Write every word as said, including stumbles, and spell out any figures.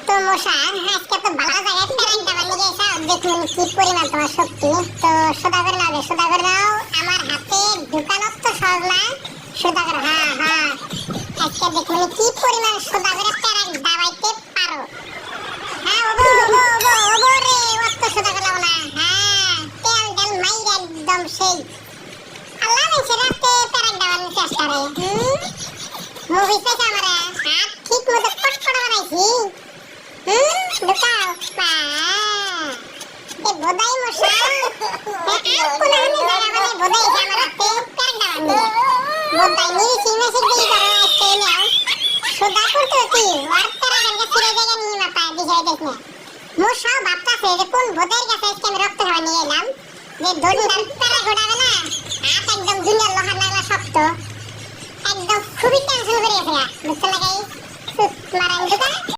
তো মশা, আজকে তো ভালা জাগায় প্যারাক ডাবানি গেছো, দেখমু নি কি পরিমাণ তুমার শক্তি। তো সদাগর নাও রে, সদাগর নাও, আমার হাতে ঢুকানো তো সহজ না, সদাগর, হ্যাঁ, হ্যাঁ। আজকে দেখমু নি কি পরিমাণ সদাগরে প্যারাক ডাবাইতে পারো। হ্যাঁ, ওগো, ওগো, ওগো, ওগো রে, অত সদাগর নাও না, হ্যাঁ, তেল টেল মাইরা একদম সেই। আল্লাহ, মানষে রাতে প্যারাক ডাবানির চেষ্টা রে, হুম? মুভিস দেখে আমরা হাত ঠিক মতো কটকটা বানাইছি। হুম, ঢুকাও। পা। এ বোধাই মশা। এ আর কোন হানি জায়গা মানে বোধাই যে আমার হাতে প্যারাক ডাবানি। বোধাই নিয়ে সিনে সিদ্ধি করে আসতে নেও। সদাগর তো কি, আর প্যারাক ডাবানি ফিরে জায়গা নিয়ে মাথা দিশাই দেখ না। মশা ভাবতাছে যে কোন বোধাইর কাছে আজকে আমি রক্ত খাওয়া নিয়ে এলাম। যে দড়িটার প্যারাক ডাবানি না, হাত একদম দুনিয়ার লোহার নাগলা শক্ত। একদম খুবই টেনশন করে গেছে গা, বুঝতে লাগে? সুত মারান দুটা,